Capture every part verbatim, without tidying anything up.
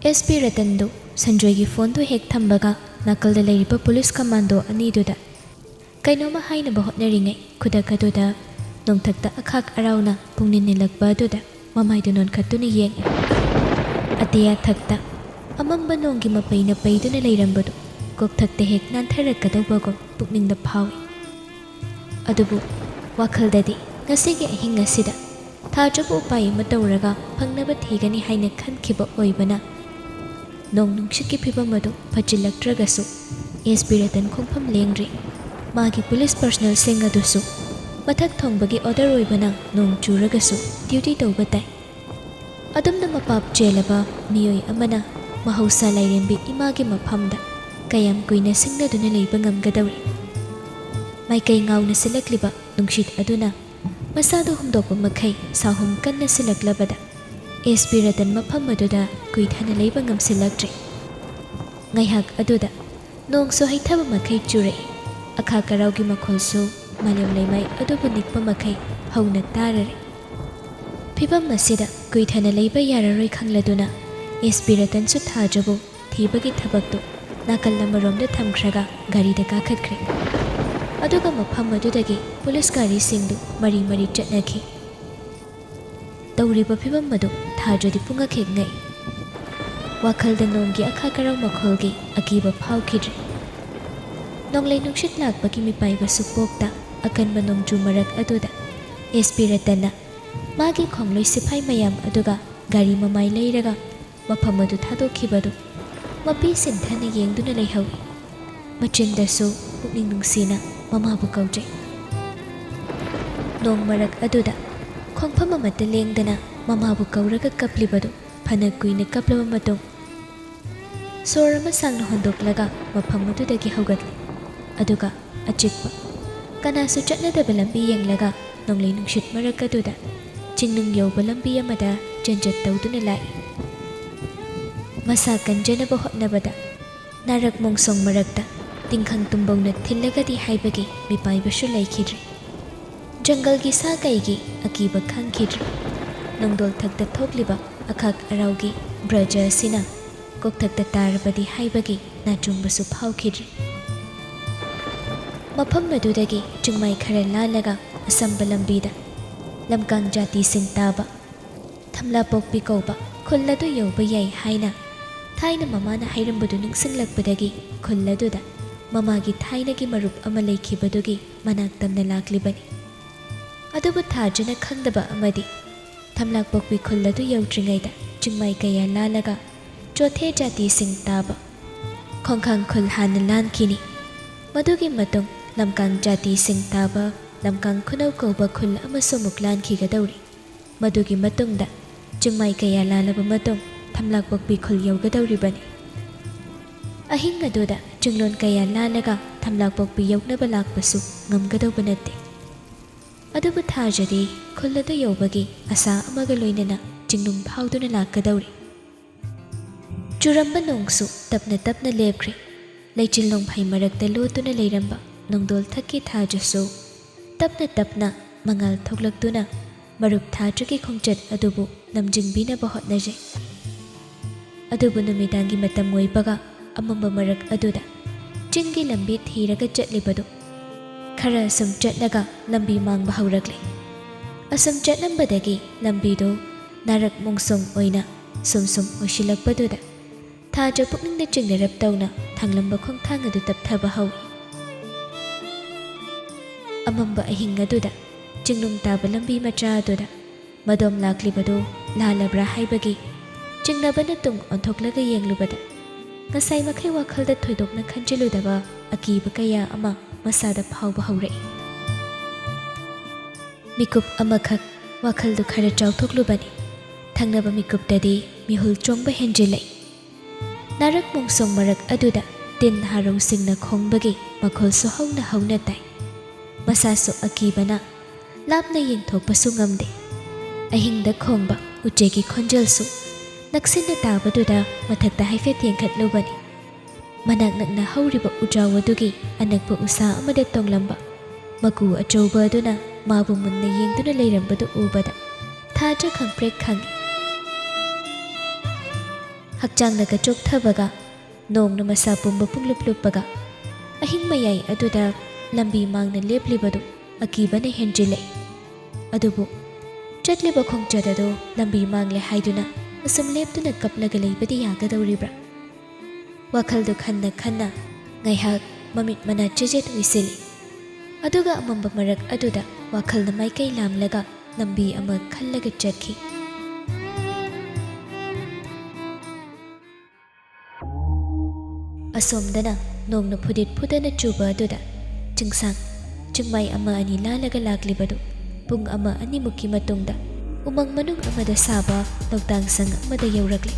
S P ꯔꯇꯟꯗꯨ ꯁꯟꯖꯣꯏꯒꯤ ꯐꯣꯟꯗꯨ ꯍꯦꯛ ꯊꯝꯕꯒ ꯅꯥꯀꯜꯗ ꯂꯩꯔꯤꯕ ꯄꯨꯂꯤꯁ ꯀꯃꯥꯟꯗꯣ ꯑꯅꯤꯗꯨꯗ ꯀꯩꯅꯣꯝꯃ ꯍꯥꯏꯅꯕ ꯍꯣꯠꯅꯔꯤꯉꯩ ꯈꯨꯗꯛ ꯑꯗꯨꯗ ꯅꯣꯡꯊꯛꯇ ꯑꯈꯥꯛ ꯑꯔꯥꯎꯅ ꯄꯨꯡꯅꯤꯟ ꯅꯤꯜꯂꯛꯄ ꯑꯗꯨꯗ ꯃꯃꯥꯏꯗꯨ ꯅꯣꯟꯈꯠꯇꯨꯅ ꯌꯦꯡꯉꯤ꯫ ꯑꯇꯤꯌꯥꯊꯛꯇ ꯑꯃꯝꯕ ꯅꯣꯡꯒꯤ ꯃꯄꯩꯅ ꯄꯩꯗꯨꯅ ꯂꯩꯔꯝꯕꯗꯨ ꯀꯣꯛꯊꯛꯇ ꯍꯦꯛ ꯅꯥꯟꯊꯔꯛꯀꯗꯧꯕꯒꯨꯝ ꯄꯨꯛꯅꯤꯡꯗ ꯐꯥꯎꯏ꯫ ꯑꯗꯨꯕꯨ ꯋꯥꯈꯜꯗꯗꯤ ꯉꯁꯤꯒꯤ ꯑꯍꯤꯡ ꯑꯁꯤꯗ ꯊꯥꯖꯕ ꯎꯄꯥꯏ ꯑꯃ ꯇꯧꯔꯒ ꯐꯪꯅꯕ ꯊꯤꯒꯅꯤ ꯍꯥꯏꯅ ꯈꯟꯈꯤꯕ ꯑꯣꯏꯕꯅ ꯅꯣꯡ ꯅꯨꯡꯁꯤꯠꯀꯤ ꯐꯤꯕꯝ ꯑꯗꯨ ꯐꯠꯆꯤꯜꯂꯛꯇ꯭ꯔꯒꯁꯨ ꯑꯦꯁ ꯄꯤ ꯔꯇꯟ ꯈꯣꯡꯐꯝ ꯂꯦꯡꯗ꯭ꯔꯤ꯫ ꯃꯥꯒꯤ ꯄꯨꯂꯤꯁ ꯄꯔꯁꯅꯦꯜꯁꯤꯡ ꯑꯗꯨꯁꯨ ꯃꯊꯛ ꯊꯣꯡꯕꯒꯤ ꯑꯣꯔꯗꯔ ꯑꯣꯏꯕꯅ ꯅꯣꯡ ꯆꯨꯔꯒꯁꯨ ꯗ꯭ꯌꯨꯇꯤ ꯇꯧꯕ ꯇꯥꯏ꯫ ꯑꯗꯨꯝꯅ ꯃꯄꯥꯞ ꯆꯦꯜꯂꯕ ꯃꯤꯑꯣꯏ ꯑꯃꯅ ꯃꯍꯧꯁꯥ ꯂꯥꯏꯔꯦꯝꯕꯤ ꯏꯃꯥꯒꯤ ꯃꯐꯝꯗ ꯀꯌꯥꯝ ꯀꯨꯏꯅ ꯁꯤꯡꯅꯗꯨꯅ ꯂꯩꯕ ꯉꯝꯒꯗꯧꯔꯤ? ꯃꯥꯏꯀꯩ ꯉꯥꯎꯅ ꯁꯤꯜꯂꯛꯂꯤꯕ ꯅꯨꯡꯁꯤꯠ ꯑꯗꯨꯅ ꯃꯁꯥꯗꯨ ꯍꯨꯝꯗꯣꯛꯄ ꯃꯈꯩ ꯁꯥꯍꯨꯝ ꯀꯟꯅ ꯁꯤꯜꯂꯛꯂꯕꯗ ꯑꯦꯁ ꯄꯤ ꯔꯇꯟ ꯃꯐꯝ ꯑꯗꯨꯗ ꯀꯨꯏꯊꯅ ꯂꯩꯕ ꯉꯝꯁꯤꯜꯂꯛꯇ꯭ꯔꯦ꯫ ꯉꯥꯏꯍꯥꯛ ꯑꯗꯨꯗ ꯅꯣꯡꯁꯨ ꯍꯩꯊꯕ ꯃꯈꯩ ꯆꯨꯔꯛꯏ꯫ ꯑꯈꯥꯛ ꯑꯔꯥꯎꯒꯤ ꯃꯈꯣꯜꯁꯨ ꯃꯥꯂꯦꯝ ꯂꯩꯃꯥꯏ ꯑꯗꯨꯕꯨ ꯅꯤꯛꯄ ꯃꯈꯩ ꯍꯧꯅ ꯇꯥꯔꯔꯦ꯫ ꯐꯤꯚꯝ ꯑꯁꯤꯗ ꯀꯨꯏꯊꯅ ꯂꯩꯕ ꯌꯥꯔꯔꯣꯏ ꯈꯪꯂꯗꯨꯅ ꯑꯦꯁ ꯄꯤ ꯔꯇꯟꯁꯨ ꯊꯥꯖꯕꯨ ꯊꯤꯕꯒꯤ ꯊꯕꯛꯇꯨ ꯅꯥꯀꯜ ꯑꯃꯔꯣꯝꯗ ꯊꯝꯈ꯭ꯔꯒ ꯒꯥꯔꯤꯗ ꯀꯥꯈꯠꯈ꯭ꯔꯦ꯫ ꯑꯗꯨꯒ ꯃꯐꯝ ꯑꯗꯨꯗꯒꯤ ꯄꯨꯂꯤꯁ ꯒꯥꯔꯤꯁꯤꯡꯗꯨ ꯃꯔꯤ ꯃꯔꯤ ꯆꯠꯅꯈꯤ꯫ ꯇꯧꯔꯤꯕ ꯐꯤꯚꯝ ꯑꯗꯨ ꯊꯥꯖꯗꯤ ꯄꯨꯡꯉꯛ ꯍꯦꯛ ꯉꯛꯏ꯫ ꯋꯥꯈꯜꯗ ꯅꯣꯡꯒꯤ ꯑꯈꯥꯛ ꯑꯔꯥꯎ ꯃꯈꯣꯜꯒꯤ ꯑꯀꯤꯕ ꯐꯥꯎꯈꯤꯗ꯭ꯔꯦ꯫ ꯅꯣꯡꯂꯩ ꯅꯨꯡꯁꯤꯠ ꯂꯥꯛꯄꯒꯤ ꯃꯤꯄꯥꯏꯕꯁꯨ ꯄꯣꯛꯇ ꯑꯀꯟꯕ ꯅꯣꯡꯖꯨ ꯃꯔꯛ ꯑꯗꯨꯗ ꯑꯦꯁ ꯄꯤ ꯔꯇꯟꯅ ꯃꯥꯒꯤ ꯈꯣꯡꯂꯣꯏ ꯁꯤꯐꯥꯏ ꯃꯌꯥꯝ ꯑꯗꯨꯒ ꯒꯥꯔꯤ ꯃꯃꯥꯏ ꯂꯩꯔꯒ ꯃꯐꯝ ꯑꯗꯨ ꯊꯥꯗꯣꯛꯈꯤꯕꯗꯨ ꯃꯄꯤ ꯁꯤꯟꯊꯅ ꯌꯦꯡꯗꯨꯅ ꯂꯩꯍꯧꯏ꯫ ꯃꯆꯤꯟꯗꯁꯨ ꯄꯨꯛꯅꯤꯡ ꯅꯨꯡꯁꯤꯅ ꯃꯃꯥꯕꯨ ꯀꯧꯖꯩ꯫ ꯅꯣꯡ ꯃꯔꯛ ꯑꯗꯨꯗ ꯈꯣꯡꯐꯝ ꯑꯃꯠꯇ ꯂꯦꯡꯗꯅ ꯃꯃꯥꯕꯨ ꯀꯧꯔꯒ ꯀꯞꯂꯤꯕꯗꯨ ꯐꯅ ꯀꯨꯏꯅ ꯀꯞꯂꯕ ꯃꯇꯨꯡ ꯁꯣꯔ ꯑꯃ ꯁꯥꯡꯅ ꯍꯣꯟꯗꯣꯛꯂꯒ ꯃꯐꯝ ꯑꯗꯨꯗꯒꯤ ꯍꯧꯒꯠꯂꯤ꯫ ꯑꯗꯨꯒ ꯑꯆꯤꯛꯄ, ꯀꯅꯥꯁꯨ ꯆꯠꯅꯗꯕ ꯂꯝꯕꯤ ꯌꯦꯡꯂꯒ ꯅꯣꯡꯂꯩ ꯅꯨꯡꯁꯤꯠ ꯃꯔꯛ ꯑꯗꯨꯗ ꯆꯤꯡꯅꯨꯡ ꯌꯧꯕ ꯂꯝꯕꯤ ꯑꯃꯗ ꯆꯦꯟꯖꯠ ꯇꯧꯗꯨꯅ ꯂꯥꯛꯏ꯫ ꯃꯁꯥ ꯀꯟꯖꯅꯕ ꯍꯣꯠꯅꯕꯗ ꯅꯥꯔꯛ ꯃꯣꯡꯁꯣꯡ ꯃꯔꯛꯇ ꯇꯤꯡꯈꯪ ꯇꯨꯝꯕꯧꯅ ꯊꯤꯜꯂꯒꯗꯤ ꯍꯥꯏꯕꯒꯤ ꯃꯤꯄꯥꯏꯕꯁꯨ ꯂꯩꯈꯤꯗ꯭ꯔꯦ꯫ ꯖꯪꯒꯜꯒꯤ ꯁꯥ ꯀꯩꯒꯤ ꯑꯀꯤꯕ ꯈꯪꯈꯤꯗ꯭ꯔꯦ꯫ ꯅꯣꯡꯗꯣꯜ ꯊꯛꯇ ꯊꯣꯛꯂꯤꯕ ꯑꯈꯥꯛ ꯑꯔꯥꯎꯒꯤ ꯕ꯭ꯔꯖ ꯑꯁꯤꯅ ꯀꯣꯛꯊꯛꯇ ꯇꯥꯔꯕꯗꯤ ꯍꯥꯏꯕꯒꯤ ꯅꯥꯆꯣꯡꯕꯁꯨ ꯐꯥꯎꯈꯤꯗ꯭ꯔꯤ꯫ ꯃꯐꯝ ꯑꯗꯨꯗꯒꯤ ꯆꯤꯡꯃꯥꯏ ꯈꯔ ꯂꯥꯜꯂꯒ ꯑꯁꯝꯕ ꯂꯝꯕꯤꯗ ꯂꯝꯀꯥꯡ ꯖꯥꯇꯤꯁꯤꯡ ꯇꯥꯕ ꯊꯝꯂꯥꯄꯣꯛꯄꯤ ꯀꯧꯕ ꯈꯨꯜ ꯑꯗꯨ ꯌꯧꯕ ꯌꯥꯏ ꯍꯥꯏꯅ ꯊꯥꯏꯅ ꯃꯃꯥꯅ ꯍꯥꯏꯔꯝꯕꯗꯨ ꯅꯤꯡꯁꯤꯡꯂꯛꯄꯗꯒꯤ ꯈꯨꯜ ꯑꯗꯨꯗ ꯃꯃꯥꯒꯤ ꯊꯥꯏꯅꯒꯤ ꯃꯔꯨꯞ ꯑꯃ ꯂꯩꯈꯤꯕꯗꯨꯒꯤ ꯃꯅꯥꯛ ꯇꯝꯅ ꯂꯥꯛꯂꯤꯕꯅꯤ꯫ ꯑꯗꯨꯕꯨ ꯊꯥꯖꯅ ꯈꯪꯗꯕ ꯑꯃꯗꯤ ꯊꯝꯂꯥꯛꯄꯣꯛꯄꯤ ꯈꯨꯜ ꯑꯗꯨ ꯌꯧꯗ꯭ꯔꯤꯉꯩꯗ ꯆꯤꯡꯃꯥꯏ ꯀꯌꯥ ꯂꯥꯜꯂꯒ ꯆꯣꯊꯦ ꯖꯥꯇꯤꯁꯤꯡ ꯇꯥꯕ ꯈꯣꯡꯈꯥꯡ ꯈꯨꯜ ꯍꯥꯟꯅ ꯂꯥꯟꯈꯤꯅꯤ꯫ ꯃꯗꯨꯒꯤ ꯃꯇꯨꯡ ꯂꯝꯀꯥꯡ ꯖꯥꯇꯤꯁꯤꯡ ꯇꯥꯕ ꯂꯝꯀꯥꯡ ꯈꯨꯅꯧ ꯀꯧꯕ ꯈꯨꯜ ꯑꯃꯁꯨ ꯑꯃꯨꯛ ꯂꯥꯟꯈꯤꯒꯗꯧꯔꯤ꯫ ꯃꯗꯨꯒꯤ ꯃꯇꯨꯡꯗ ꯆꯤꯡꯃꯥꯏ ꯀꯌꯥ ꯂꯥꯜꯂꯕ ꯃꯇꯨꯡ ꯊꯝꯂꯥꯛꯄꯣꯛꯄꯤ ꯈꯨꯜ ꯌꯧꯒꯗꯧꯔꯤꯕꯅꯤ꯫ ꯑꯍꯤꯡ ꯑꯗꯨꯗ ꯆꯤꯡꯂꯣꯟ ꯀꯌꯥ ꯂꯥꯜꯂꯒ ꯊꯝꯂꯥꯛꯄꯣꯛꯄꯤ ꯌꯧꯅꯕ ꯂꯥꯛꯄꯁꯨ ꯉꯝꯒꯗꯧꯕ ꯅꯠꯇꯦ꯫ ꯑꯗꯨꯕꯨ ꯊꯥꯖꯗꯦ ꯈꯨꯜ ꯑꯗꯨ ꯌꯧꯕꯒꯤ ꯑꯁꯥ ꯑꯃꯒ ꯂꯣꯏꯅꯅ ꯆꯤꯡꯅꯨꯡ ꯐꯥꯎꯗꯨꯅ ꯂꯥꯛꯀꯗꯧꯔꯤ꯫ ꯆꯨꯔꯝꯕ ꯅꯣꯡꯁꯨ ꯇꯞꯅ ꯇꯞꯅ ꯂꯦꯞꯈ꯭ꯔꯦ꯫ ꯂꯩꯆꯤꯜ ꯅꯣꯡꯐꯩ ꯃꯔꯛꯇ ꯂꯣꯠꯇꯨꯅ ꯂꯩꯔꯝꯕ ꯅꯣꯡꯗꯣꯜ ꯊꯛꯀꯤ ꯊꯥꯖꯁꯨ ꯇꯞꯅ ꯇꯞꯅ ꯃꯉꯥꯜ ꯊꯣꯛꯂꯛꯇꯨꯅ ꯃꯔꯨꯞ ꯊꯥꯖꯒꯤ ꯈꯣꯡꯆꯠ ꯑꯗꯨꯕꯨ ꯂꯝꯖꯤꯡꯕꯤꯅꯕ ꯍꯣꯠꯅꯖꯩ꯫ ꯑꯗꯨꯕꯨ ꯅꯨꯃꯤꯗꯥꯡꯒꯤ ꯃꯇꯝ ꯑꯣꯏꯕꯒ ꯑꯃꯝꯕ ꯃꯔꯛ ꯑꯗꯨꯗ ꯆꯤꯡꯒꯤ ꯂꯝꯕꯤ ꯊꯤꯔꯒ ꯆꯠꯂꯤꯕꯗꯨ ꯈꯔ ꯁꯨꯝ ꯆꯠꯂꯒ ꯂꯝꯕꯤ ꯃꯥꯡꯕ ꯍꯧꯔꯛꯂꯦ꯫ ꯑꯁꯨꯝ ꯆꯠꯂꯝꯕꯗꯒꯤ ꯂꯝꯕꯤꯗꯨ ꯅꯥꯔꯛ ꯃꯣꯡꯁꯣꯡ ꯑꯣꯏꯅ ꯁꯨꯝ ꯁꯨꯝ ꯑꯣꯏꯁꯤꯜꯂꯛꯄꯗꯨꯗ ꯊꯥꯖ ꯄꯨꯛꯅꯤꯡꯗ ꯆꯤꯡꯅꯔꯞ ꯇꯧꯅ ꯊꯥꯡꯂꯝꯕ ꯈꯣꯡꯊꯥꯡ ꯑꯗꯨ ꯇꯞꯊꯕ ꯍꯧꯏ꯫ ꯑꯃꯝꯕ ꯑꯍꯤꯡ ꯑꯗꯨꯗ ꯆꯤꯡꯅꯨꯡ ꯇꯥꯕ ꯂꯝꯕꯤ ꯃꯆꯥ ꯑꯗꯨꯗ ꯃꯗꯣꯝ ꯂꯥꯛꯂꯤꯕꯗꯨ ꯂꯥꯜꯂꯕ꯭ꯔꯥ ꯍꯥꯏꯕꯒꯤ ꯆꯤꯡꯅꯕꯅ ꯇꯨꯡ ꯑꯣꯟꯊꯣꯛꯂꯒ ꯌꯦꯡꯂꯨꯕꯗ ꯉꯁꯥꯏ ꯃꯈꯩ ꯋꯥꯈꯜꯗ ꯊꯣꯏꯗꯣꯛꯅ ꯈꯟꯖꯤꯜꯂꯨꯗꯕ ꯑꯀꯤꯕ ꯀꯌꯥ ꯑꯃ ꯃꯁꯥꯗ ꯐꯥꯎꯕ ꯍꯧꯔꯛꯏ꯫ ꯃꯤꯀꯨꯞ ꯑꯃꯈꯛ ꯋꯥꯈꯜꯗꯨ ꯈꯔ ꯆꯥꯎꯊꯣꯛꯂꯨꯕꯅꯤ꯫ ꯊꯪꯅꯕ ꯃꯤꯀꯨꯞꯇꯗꯤ ꯃꯤꯍꯨꯜ ꯆꯣꯡꯕ ꯍꯦꯟꯖꯤꯜꯂꯛꯏ꯫ ꯅꯥꯔꯛ ꯃꯣꯡꯁꯣꯡ ꯃꯔꯛ ꯑꯗꯨꯗ ꯇꯤꯟ ꯍꯥꯔꯧꯁꯤꯡꯅ ꯈꯣꯡꯕꯒꯤ ꯃꯈꯣꯜꯁꯨ ꯍꯧꯅ ꯍꯧꯅ ꯇꯥꯏ꯫ ꯃꯁꯥꯁꯨ ꯑꯀꯤꯕꯅ ꯂꯥꯞꯅ ꯌꯦꯡꯊꯣꯛꯄꯁꯨ ꯉꯝꯗꯦ꯫ ꯑꯍꯤꯡꯗ ꯈꯣꯡꯕ ꯎꯆꯦꯛꯀꯤ ꯈꯣꯟꯖꯦꯜꯁꯨ ꯅꯛꯁꯤꯟꯅ ꯇꯥꯕꯗꯨꯗ ꯃꯊꯛꯇ ꯍꯥꯏꯐꯦꯠ ꯌꯦꯡꯈꯠꯂꯨꯕꯅꯤ꯫ ꯃꯅꯥꯛ ꯅꯛꯅ ꯍꯧꯔꯤꯕ ꯎꯖꯥꯎ ꯑꯗꯨꯒꯤ ꯑꯅꯛꯄ ꯎꯁꯥ ꯑꯃꯗ ꯇꯣꯡꯂꯝꯕ ꯃꯀꯨ ꯑꯆꯧꯕ ꯑꯗꯨꯅ ꯃꯥꯕꯨ ꯃꯨꯟꯅ ꯌꯦꯡꯗꯨꯅ ꯂꯩꯔꯝꯕꯗꯨ ꯎꯕꯗ ꯊꯥꯖ ꯈꯪꯄ꯭ꯔꯦꯛ ꯈꯪꯏ꯫ ꯍꯛꯆꯥꯡꯅꯒ ꯆꯣꯛꯊꯕꯒ, ꯅꯣꯡꯅ ꯃꯁꯥ ꯄꯨꯝꯕ ꯄꯨꯡꯂꯨꯞ ꯂꯨꯞꯄꯒ, ꯑꯍꯤꯡ ꯃꯌꯥꯏ ꯑꯗꯨꯗ ꯂꯝꯕꯤ ꯃꯥꯡꯅ ꯂꯦꯞꯂꯤꯕꯗꯨ ꯑꯀꯤꯕꯅ ꯍꯦꯟꯖꯤꯜꯂꯛꯏ꯫ ꯑꯗꯨꯕꯨ ꯆꯠꯂꯤꯕ ꯈꯣꯡꯆꯠ ꯑꯗꯨ ꯂꯝꯕꯤ ꯃꯥꯡꯂꯦ ꯍꯥꯏꯗꯨꯅ ꯑꯁꯨꯝ ꯂꯦꯞꯇꯨꯅ ꯀꯞꯂꯒ ꯂꯩꯕꯗꯤ ꯌꯥꯒꯗꯧꯔꯤꯕ꯭ꯔꯥ? ꯋꯥꯈꯜꯗꯨ ꯈꯟꯅ ꯈꯟꯅ ꯉꯥꯏꯍꯥꯛ ꯃꯃꯤꯠ ꯃꯅꯥ ꯆꯦꯖꯦꯠ ꯎꯏꯁꯤꯜꯂꯤ꯫ ꯑꯗꯨꯒ ꯑꯃꯝꯕ ꯃꯔꯛ ꯑꯗꯨꯗ ꯋꯥꯈꯜꯅ ꯃꯥꯏꯀꯩ ꯂꯥꯝꯂꯒ ꯂꯝꯕꯤ ꯑꯃ ꯈꯜꯂꯒ ꯆꯠꯈꯤ꯫ ꯑꯁꯣꯝꯗꯅ ꯅꯣꯡꯅ ꯐꯨꯗꯤꯠ ꯐꯨꯗꯅ ꯆꯨꯕ ꯑꯗꯨꯗ ꯆꯤꯡꯁꯥꯡ ꯆꯤꯡꯃꯥꯏ ꯑꯃ ꯑꯅꯤ ꯂꯥꯜꯂꯒ ꯂꯥꯛꯂꯤꯕꯗꯨ ꯄꯨꯡ ꯑꯃ ꯑꯅꯤꯃꯨꯛꯀꯤ ꯃꯇꯨꯡꯗ ꯎꯃꯪ ꯃꯅꯨꯡ ꯑꯃꯗ ꯁꯥꯕ ꯂꯧꯇꯥꯡ ꯁꯪ ꯑꯃꯗ ꯌꯧꯔꯛꯂꯦ꯫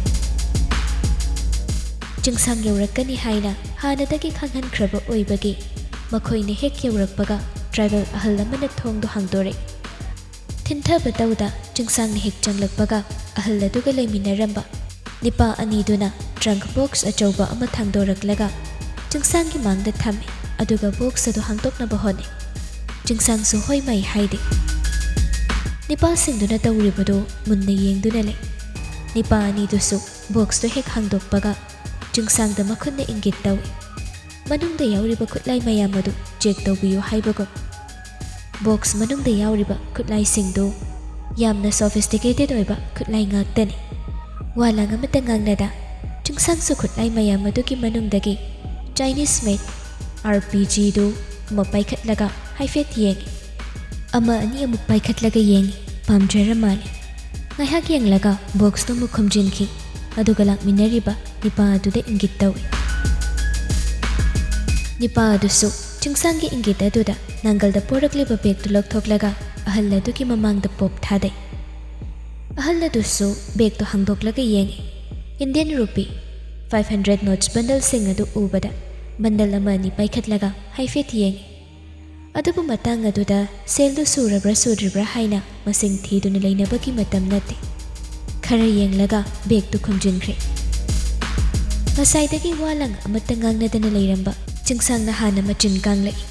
ꯆꯤꯡꯁꯥꯡ ꯌꯧꯔꯛꯀꯅꯤ ꯍꯥꯏꯅ ꯍꯥꯟꯅꯗꯒꯤ ꯈꯪꯍꯟꯈ꯭ꯔꯕ ꯑꯣꯏꯕꯒꯤ ꯃꯈꯣꯏꯅ ꯍꯦꯛ ꯌꯧꯔꯛꯄꯒ ꯇ꯭ꯔꯥꯏꯕꯦꯜ ꯑꯍꯜ ꯑꯃꯅ ꯊꯣꯡꯗꯨ ꯍꯥꯡꯗꯣꯔꯛꯏ꯫ ꯊꯤꯟꯊꯕ ꯇꯧꯗ ꯆꯤꯡꯁꯥꯡꯅ ꯍꯦꯛ ꯆꯪꯂꯛꯄꯒ ꯑꯍꯜ ꯑꯗꯨꯒ ꯂꯩꯃꯤꯟꯅꯔꯝꯕ ꯅꯤꯄꯥ ꯑꯅꯤꯗꯨꯅ ꯇ꯭ꯔꯪꯛ ꯕꯣꯛꯁ ꯑꯆꯧꯕ ꯑꯃ ꯊꯥꯡꯗꯣꯔꯛꯂꯒ ꯆꯤꯡꯁꯥꯡꯒꯤ ꯃꯥꯡꯗ ꯊꯝꯃꯤ, ꯑꯗꯨꯒ ꯕꯣꯛꯁ ꯑꯗꯨ ꯍꯥꯡꯗꯣꯛꯅꯕ ꯍꯣꯠꯅꯩ꯫ ꯆꯤꯡꯁꯥꯡꯁꯨ ꯍꯣꯏ ꯃꯥꯏ ꯍꯥꯏꯗꯦ꯫ ꯅꯤꯄꯥꯁꯤꯡꯗꯨꯅ ꯇꯧꯔꯤꯕꯗꯨ ꯃꯨꯟꯅ ꯌꯦꯡꯗꯨꯅ ꯂꯩ꯫ ꯅꯤꯄꯥ ꯑꯅꯤꯗꯨꯁꯨ ꯕꯣꯛꯁꯇꯨ ꯍꯦꯛ ꯍꯥꯡꯗꯣꯛꯄꯒ ꯆꯤꯡꯁꯥꯡꯗ ꯃꯈꯨꯠꯅ ꯏꯪꯒꯤꯠ ꯇꯧꯏ꯫ ꯃꯅꯨꯡꯗ ꯌꯥꯎꯔꯤꯕ ꯈꯨꯠꯂꯥꯏ ꯃꯌꯥꯝ ꯑꯗꯨ ꯆꯦꯛ ꯇꯧꯕꯤꯌꯨ ꯍꯥꯏꯕꯒꯨꯝ꯫ ꯕꯣꯛꯁ ꯃꯅꯨꯡꯗ ꯌꯥꯎꯔꯤꯕ ꯈꯨꯠꯂꯥꯏꯁꯤꯡꯗꯨ ꯌꯥꯝꯅ ꯁꯣꯐꯤꯁꯇꯤꯀꯦꯇꯦꯗ ꯑꯣꯏꯕ ꯈꯨꯠꯂꯥꯏ ꯉꯥꯛꯇꯅꯤ꯫ ꯋꯥ ꯂꯥꯡ ꯑꯃꯠꯇ ꯉꯥꯡꯅꯗ ꯆꯤꯡꯁꯥꯡꯁꯨ ꯈꯨꯠꯂꯥꯏ ꯃꯌꯥꯝ ꯑꯗꯨꯒꯤ ꯃꯅꯨꯡꯗꯒꯤ ꯆꯥꯏꯅꯤꯁ ꯃꯦꯗ ꯑꯥꯔ ꯄꯤ ꯖꯤꯗꯨ ꯑꯃ ꯄꯥꯏꯈꯠꯂꯒ ꯍꯥꯏꯐꯦꯠ ꯌꯦꯡꯏ꯫ ꯑꯃ ꯑꯅꯤ ꯑꯃꯨꯛ ꯄꯥꯏꯈꯠꯂꯒ ꯌꯦꯡꯏ꯫ ꯄꯥꯝꯖꯔ ꯃꯥꯜꯂꯤ꯫ ꯉꯥꯏꯍꯥꯛ ꯌꯦꯡꯂꯒ ꯕꯣꯛꯁꯇꯨ ꯑꯃꯨꯛ ꯈꯨꯝꯖꯤꯟꯈꯤ꯫ ꯑꯗꯨꯒ ꯂꯥꯛꯃꯤꯟꯅꯔꯤꯕ ꯅꯤꯄꯥ ꯑꯗꯨꯗ ꯏꯪꯒꯤꯠ ꯇꯧꯏ꯫ ꯅꯤꯄꯥ ꯑꯗꯨꯁꯨ ꯆꯤꯡꯁꯥꯡꯒꯤ ꯏꯪꯒꯤꯠ ꯑꯗꯨꯗ ꯅꯥꯡꯒꯜꯗ ꯄꯣꯔꯛꯂꯤꯕ ꯕꯦꯒꯇꯨ ꯂꯧꯊꯣꯛꯂꯒ ꯑꯍꯜ ꯑꯗꯨꯒꯤ ꯃꯃꯥꯡꯗ ꯄꯣꯞ ꯊꯥꯗꯩ꯫ ꯑꯍꯜ ꯑꯗꯨꯁꯨ ꯕꯦꯒꯇꯨ ꯍꯥꯡꯗꯣꯛꯂꯒ ꯌꯦꯡꯏ꯫ Indian rupee five hundred notes ꯕꯟꯗꯜꯁꯤꯡ ꯑꯗꯨ ꯎꯕꯗ ꯕꯟꯗꯜ ꯑꯃ ꯑꯅꯤ ꯄꯥꯏꯈꯠꯂꯒ ꯍꯥꯏꯐꯦꯠ ꯌꯦꯡꯏ꯫ ꯑꯗꯨꯕꯨ ꯃꯇꯥꯡ ꯑꯗꯨꯗ ꯁꯦꯜꯗꯨ ꯁꯨꯔꯕ꯭ꯔꯥ ꯁꯨꯗ꯭ꯔꯤꯕ꯭ꯔꯥ ꯍꯥꯏꯅ ꯃꯁꯤꯡ ꯊꯤꯗꯨꯅ ꯂꯩꯅꯕꯒꯤ ꯃꯇꯝ ꯅꯠꯇꯦ꯫ ꯈꯔ ꯌꯦꯡꯂꯒ ꯕꯦꯒꯇꯨ ꯈꯨꯝꯖꯤꯟꯈ꯭ꯔꯦ꯫ ꯉꯁꯥꯏꯗꯒꯤ ꯋꯥ ꯂꯥꯡ ꯑꯃꯠꯇ ꯉꯥꯡꯅꯗꯅ ꯂꯩꯔꯝꯕ ꯆꯤꯡꯁꯥꯡꯅ ꯍꯥꯟꯅ ꯃꯆꯤꯟ ꯀꯥꯡꯂꯛꯏ꯫